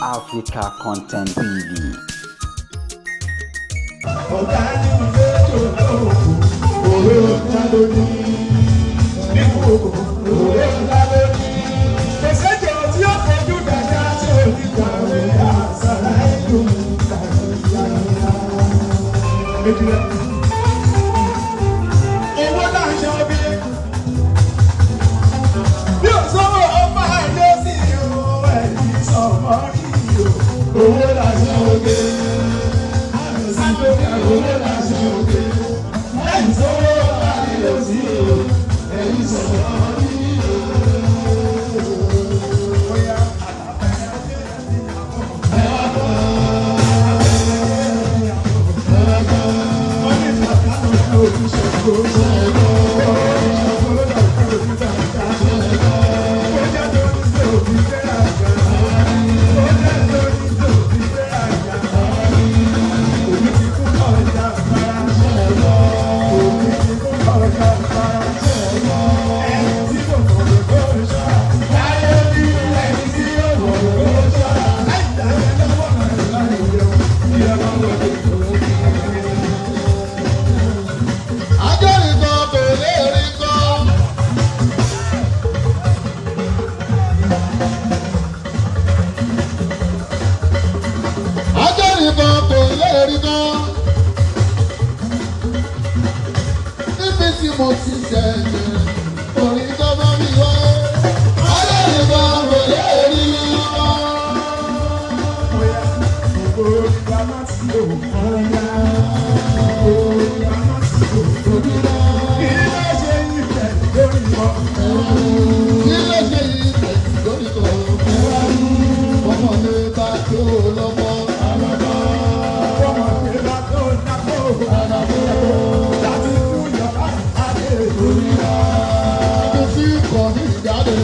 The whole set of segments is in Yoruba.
Africa Content TV. Ọ̀gá ní ìfẹ́ tó òwe ńlá lóní. Nípò òwe ńlá lóní. Kòsẹ́jọ tí ó fojú dàda tí ò ní kàwé àṣàrà ìlú tàbí yàrá. Owó náà ṣe ọbẹ̀. Bí ò sọ́wọ́ ọmọ àìlè sí ìhò ẹ̀yìn sọ̀mọ́ rí o. Owó náà ṣe ọbẹ̀. Owó náà ṣe ọbẹ̀. Ẹ̀yìn sọ́wọ́ ọmọ àìlè sí ìhò ẹ̀yìn sọ̀mọ́ rí o. Níbi tí mo ti ṣẹ̀ṣẹ̀ orin tó bá mi wá, ọlọ́run kan kò lè rí wọn. Kí ló ṣe yìí lórí kan? Ọmọdé bá tó lọ́mọ. Kò sí kọ̀ ní ìjáde.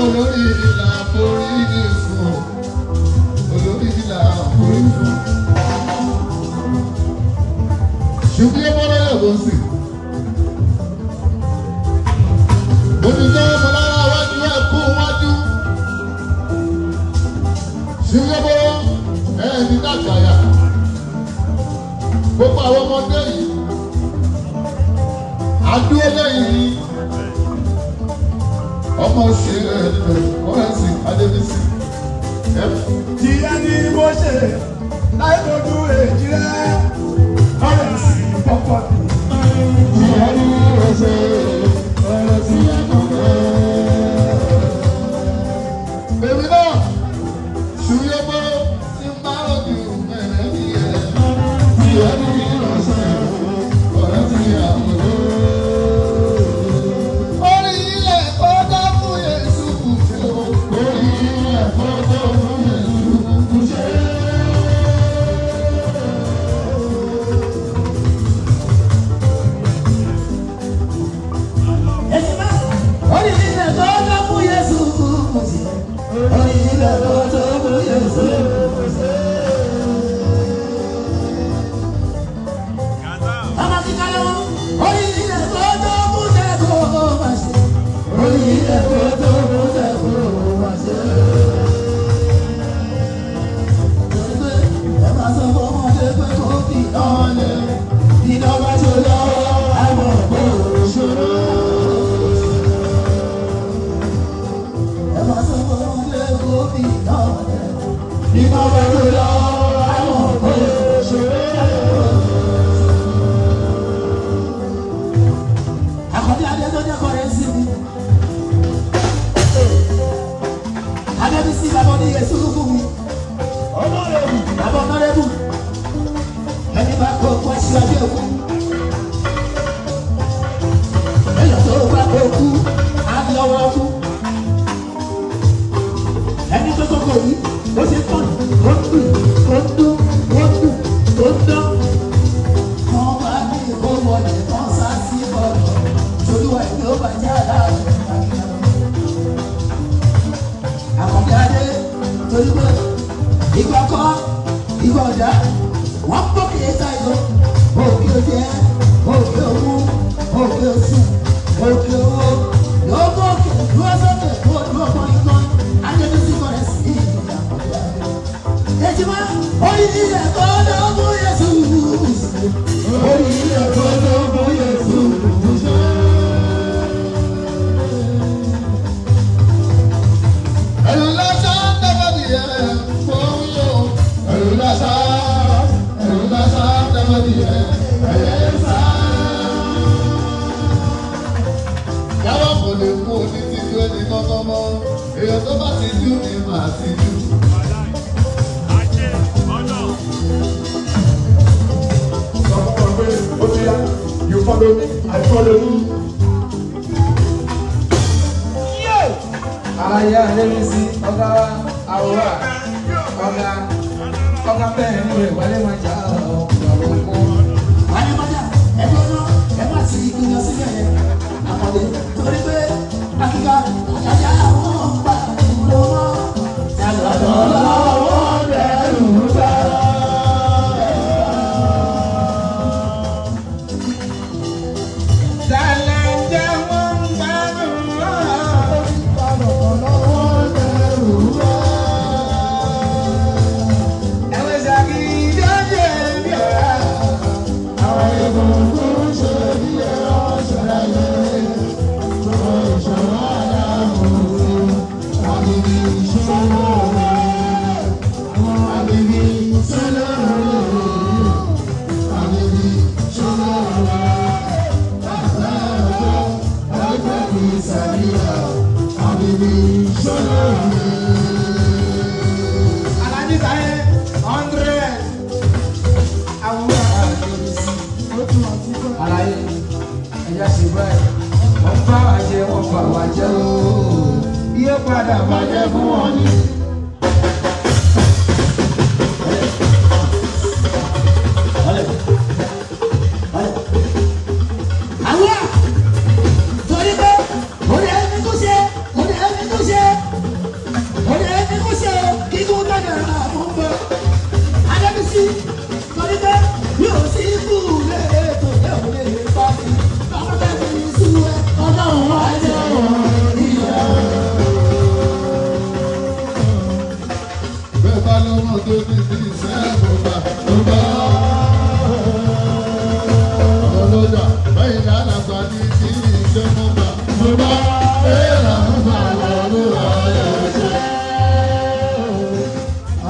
Olórí ìlà forí fún, olórí ìlà forí fún. Ṣùgbọ́n ọmọ náà ló ń sìn. Mo ti jẹ́ ọmọ lára wájú ẹ̀kú wájú. Ṣùgbọ́n ẹ̀ẹ́dì dàgbàyà. Gbogbo àwọn ọmọdé yìí, àdúró lẹ́yìn yìí. Ọmọ sí ẹ̀ẹ́dẹ̀ kọ́rẹ́nsì Adébísí. Jìyà ni mo ṣe láì fojú èjì rẹ̀, kọ́rẹ́nsì pọ́pọ́ mi. Jìyà ni mo ṣe kọ́rẹ́nsì àkọ́kọ́. Èmi náà ṣùgbọ́n bó ti ń bá lọ́dún mẹ́rẹ̀ ní ẹ̀. Jìyà ni mo ṣe kọ́rẹ́nsì àkọ́kọ́. Orí ilẹ̀ kó dá fún Yéṣu kù ṣe o. Orí ilẹ̀ kó dá fún Yéṣu kù ṣe. Orí ilẹ̀ tó tó fún Yéṣu kù ṣe. Orí ilẹ̀ tó tó fún Yéṣu kù ṣe. Ọmọ kíkà lọ́wọ́. Orí ilẹ̀ tó tó fún Jésù kò má ṣe. Orí ilẹ̀ tó tó fún Jésù kò má ṣe. Ẹ máa sọ fún ọmọdé pé kó fi náà lẹ̀. Iná bá ṣe lọ́wọ́ àwọn ọ̀pọ̀ òṣòro. Ẹ máa sọ fún ọmọdé kó fi náà lẹ̀. Iná bá ṣe lọ́wọ́ àwọn ọ̀pọ̀ òṣòro. Àkọ́bí adé tó jẹ́ kọ́rẹ́nsì mi. Adébísí bàbá ní Yéṣu fún mi. Bàbá ọ̀nàrẹ́bù. Ẹni bá kó pẹ́. Wọ́n gbókè táyọ̀, òkè òjẹ́, òkè òmú, òkè òsùn, òkè owó. Lọ́gbọ́ òkè dúró sókè kó dúró gbọ́ngbọ́n. Adébísí kọ̀rẹ́ sí ìgbà. Èjìmá, orí ilẹ̀ kọ́ ló mú Yésù. Orí ilẹ̀ kọ́ ló mú Yésù. Ẹ̀rù lásán dábàdì ẹ̀ fún yóò. Ẹ̀rù lásán, ẹ̀rù lásán dábàdì ẹ̀ ẹ̀yẹ sá. Yàrá kò lè mú onítìjú ẹni kankan mọ́. Èèyàn tó bá ti jú ni màá ti jú. Sọ fún wọn pé ó ti yá, you follow me, I follow you. Aláyé Adébísí, ọ̀gá àwòrán, ọ̀gá ọ̀gá bẹ́ẹ̀ ni rẹ̀ wálé máa jà ọ̀gá òkú. Wálé mọ́jà, ẹgbẹ́ náà, ẹ má ti gbìyànjú síbẹ̀ yẹn. Àkàndé torí pé akíkà àjàjà àwọn ọ̀pá ìwúlò mọ́. Tàlọ́tọ̀ lọ́wọ́ bẹ̀rù bá. Tàlàjà wọn ń gbádùn náà. Ẹ̀wọ̀n ṣàkí jọ́jẹ́ bí ọ̀rá. Àwọn egungun ṣe bí ẹran ṣọ̀rá yẹ. Alájí táyé hundred. Àwọn àdébísí. Aláyé ẹja ṣe báyìí. Wọ́n bá wa jẹ, wọ́n bá wa jẹ ooo. Yóò padà bàjẹ́ fún wọn ni. Àwọn torí pé orí ẹni tó ṣe, orí ẹni tó ṣe, orí ẹni tó ṣe kíkún gbọ́dọ̀ rà fún bọ́. Adébísí torí pé yóò sí ikú lè tó lè ò lè pa mí. Bàbá bẹ́ẹ̀ fi sú ẹ, ọlọ́run wá jẹ́ ìyá. Bẹ́ẹ̀ bá lọ́mọ tó ní bí iṣẹ́ mo gbà mo gbà. Ọlọ́jà bẹ́ẹ̀ ni alàgbà ní kí iṣẹ́ mo gbà mo gbà. Èèrà ń bà lọ́rùn ayọ̀ ṣe.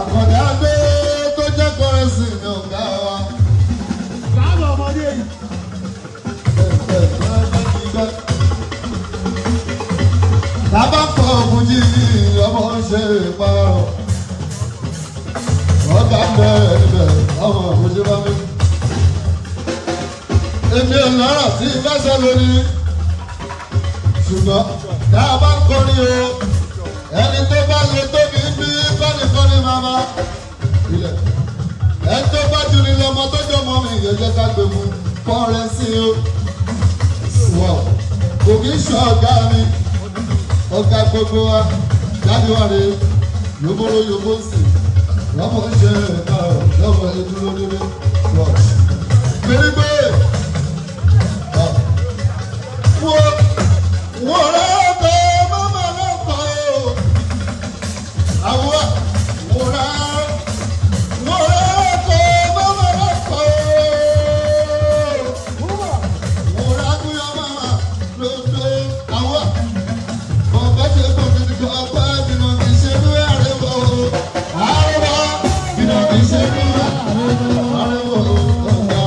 Àkàndá gbé tó jẹ́ kọ́rẹ́sì ní ọ̀gá wa. Káàbọ̀ ọmọdé yìí. Bàbá kọ Fújì ọmọ ṣe ìparọ̀. Ọ̀gá bẹ̀rẹ̀ níbẹ̀ ọmọ Fújì bá mi. Èmi ò lọ́rọ̀ tí bá sọ lórí. Ṣùgbọ́n tá a bá ń kọrin o, ẹni tó bá lè tóbi bí kọ́nìkọ́nì màmá. Ilẹ̀ ẹni tó bá jù ní lọmọ tó jọmọ mi ìyẹn ká gbé mu kọ́rẹ́ sí o. Wọ̀ kò kí ń ṣe ọ̀gá mi ọ̀gá gbogbo wa jáde wà rè yòbóró yòbó sì lọ́mọ ń ṣe ẹ̀ka lọ́mọ ìdúró nílé wọ̀. Gbèrègbè wo wo rẹ̀ mọ́mọ́ lọ́kọ̀ o àwọn wo rẹ̀ wo rẹ̀ mọ́mọ́ lọ́kọ̀ o wo rẹ̀ kúyọ́ mọ́mọ́ lọ́dọ̀ àwọn. Bàbá ṣe kò fi ti kọ́ apá ìbínú kì í ṣe ní àrẹ̀wọ̀ o. Àrẹ̀wọ̀ ìbínú kì í ṣe ní àrẹ̀wọ̀ ọ̀gá.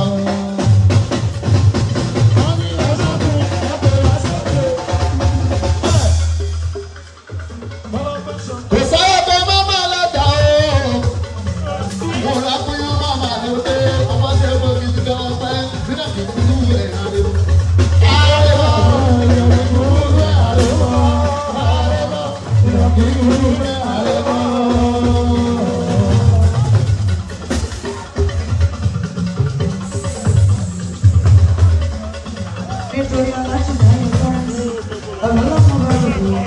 Kò sáyà pé mọ́mọ́ aláta o. Mo rà pé mọ́mọ́ àlòdé. Ọmọ ṣe kò fi ti kọ́ apá ìbínú kì í ṣe ní àrẹ̀wọ̀. Àrẹ̀wọ̀. Nítorí aláṣẹ̀dáyé kọ́rẹ́nsì, ọ̀lọ́lọ́mọ bá rò ó.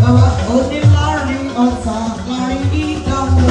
Bàbá oníláàrin ọ̀tá láàrin ìdánwò.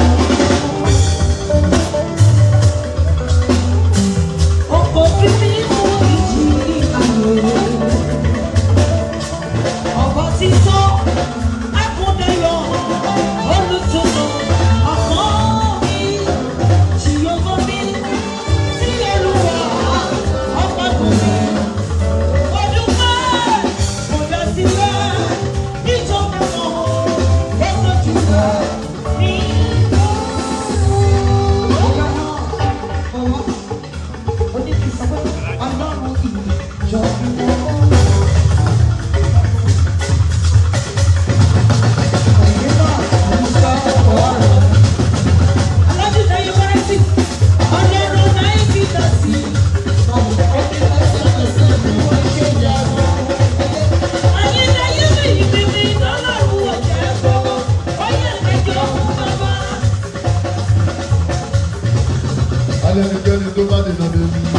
Alẹ́nikẹ́ni tó bá dènà dé mi.